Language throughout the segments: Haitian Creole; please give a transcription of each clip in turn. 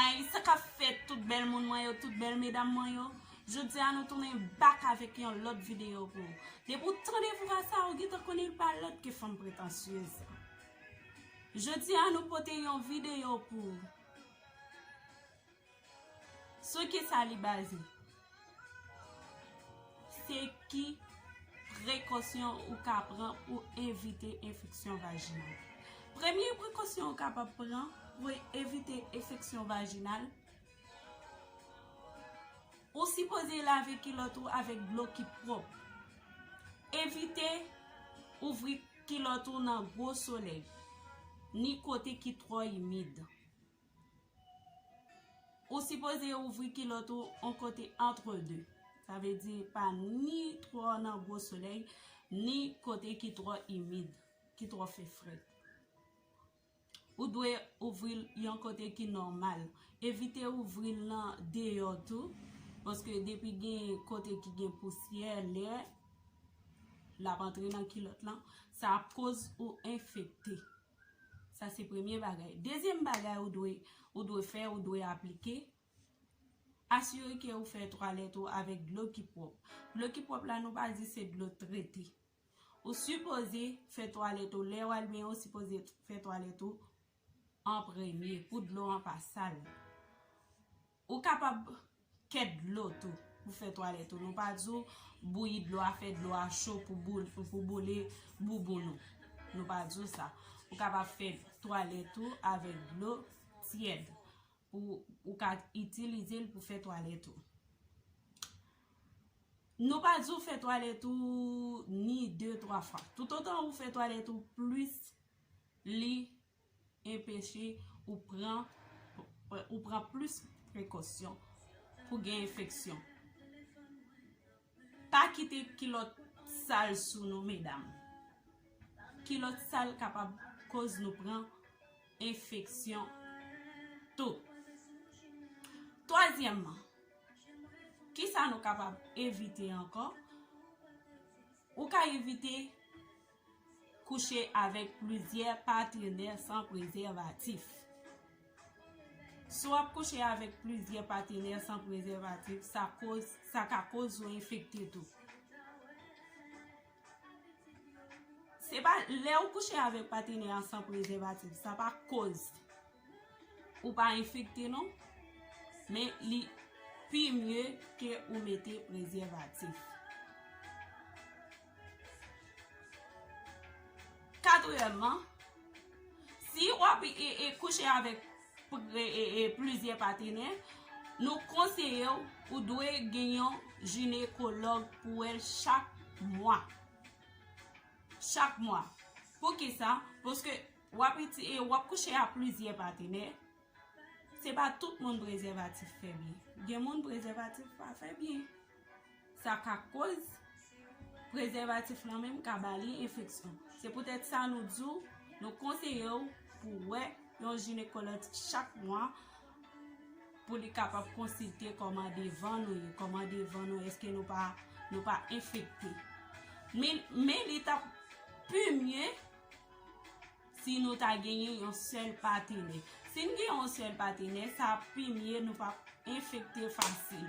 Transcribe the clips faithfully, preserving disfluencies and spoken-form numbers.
Hey, sa k ap fèt tout bèl moun mwen yo, tout bèl medam mwen yo? Jodi a nou tounen back avèk yon lòt videyo pou ou. Depi w tande vwa sa, ou gentan konnen l pa lòt ke fanm pretansyez. Jodi a nou pote yon videyo pou ou. Sou ki sa li baze? Se ki prekosyon ou ka pran pou evite enfeksyon vajinal? Premye prekosyon ou kapab pran pou evite enfeksyon vajinal, ou sipoze lave kilòt ou avèk dlo ki pwòp. Evite ouvri kilòt ou nan gwo solèy, ni kote ki twò imid. Ou sipoze ouvri kilòt ou yon kote antre de. Sa vle di pa ni twò nan gwo solèy, ni kote ki twò imid, ki twò fè frèt. Ou dwe ouvri l yon kote ki nòmal. Evite ouvri l nan deyò tou, paske depi gen kote ki gen pousyè, lè, l ap antre nan kilòt lan, sa ap koz ou enfekte. Sa se premye bagay. Dezyèm bagay ou dwe, ou dwe fè, ou dwe aplike, asire ke ou fè twalèt ou avèk dlo ki pwòp. Dlo ki pwòp la, nou pa di se dlo trete. Ou sipoze fè twalèt ou lè w al benyen, ou sipoze fè twalèt ou an premye pou dlo an pa sal. Ou kapab kèt dlo tou pou fè twalèt ou. Nou pa di w bouyi dlo a, fè dlo a cho pou boul-, pou boule bouboun ou. Nou pa di w sa. Ou kapab fè twalèt ou avèk dlo tyèd. Pou ou ka itilize l pou fè twalèt ou. Nou pa di w fè twalèt ou ni de, twa fwa. Toutotan ou fè twalèt ou plis, li enpeche ou pran, ou pran plis prekosyon pou gen enfeksyon. Pa kite kilòt sal sou nou, medam. Kilòt sal kapab koz nou pran enfeksyon tou. Twazyèmman, kisa nou kapab evite ankò? Ou ka evite kouche avèk plizyè patenè san prezèvatif. Si w ap kouche avèk plizyè patenè san prezèvatif, sa koz, sa ka koz ou enfekte tou. Se pa lè ou kouche avèk patenè an san prezèvatif, sa pa koz ou pa enfekte non, men li pi mye ke ou mete prezèvatif. Katriyèmman, si w ap e, e, kouche avèk pr-, e, e, e, plizyè patenè, nou konseye w, ou dwe gen yon jinekològ pou wè l chak mwa. Chak mwa. Poukisa? Paske w ap iti-, e w ap kouche ak plizyè patenè. Se pa tout moun prezèvatif fè byen. Gen moun prezèvatif pa fè byen. Sa ka koz prezèvatif lan menm ka ba li enfeksyon. Se poutèt sa nou di w, nou konseye w pou w wè yon jinekològ chak mwa pou li kapab konsilte kòman devan nou ye, kòman devan nou, èske nou pa, nou pa enfekte. Men, men li t ap pi mye si nou ta genyen yon sèl patenè. Si n gen yon sèl patenè, sa ap pi mye, nou p ap enfekte fasil.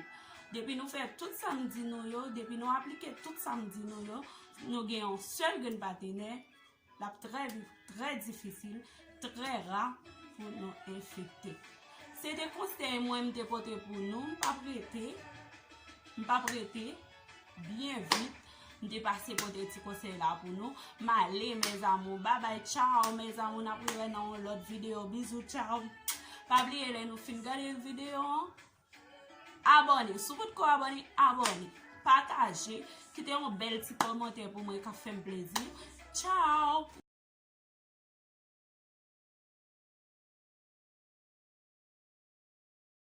Depi nou fè tout sa m di nou yo, depi nou aplike tout sa m di nou yo, nou gen yon sèl grenn patenè, l ap trè, trè difisil, trè ra pou nou enfekte. Se te konsèy mwen m te pote pou nou, m p ap rete, m p ap rete. Byen vit, m te pase pote ti konsèy la pou nou. M ale, mes amours. Babay, tchao, mes amours. N ap rewè nan yon lòt videyo. Bizou, tchao. Pa bliye, lè nou fin gade videyo an, abòne. Si w potko abòne, abòne. Pataje. Kite yon bèl ti kòmantè pou mwen, k ap fè m plezi. Tchao.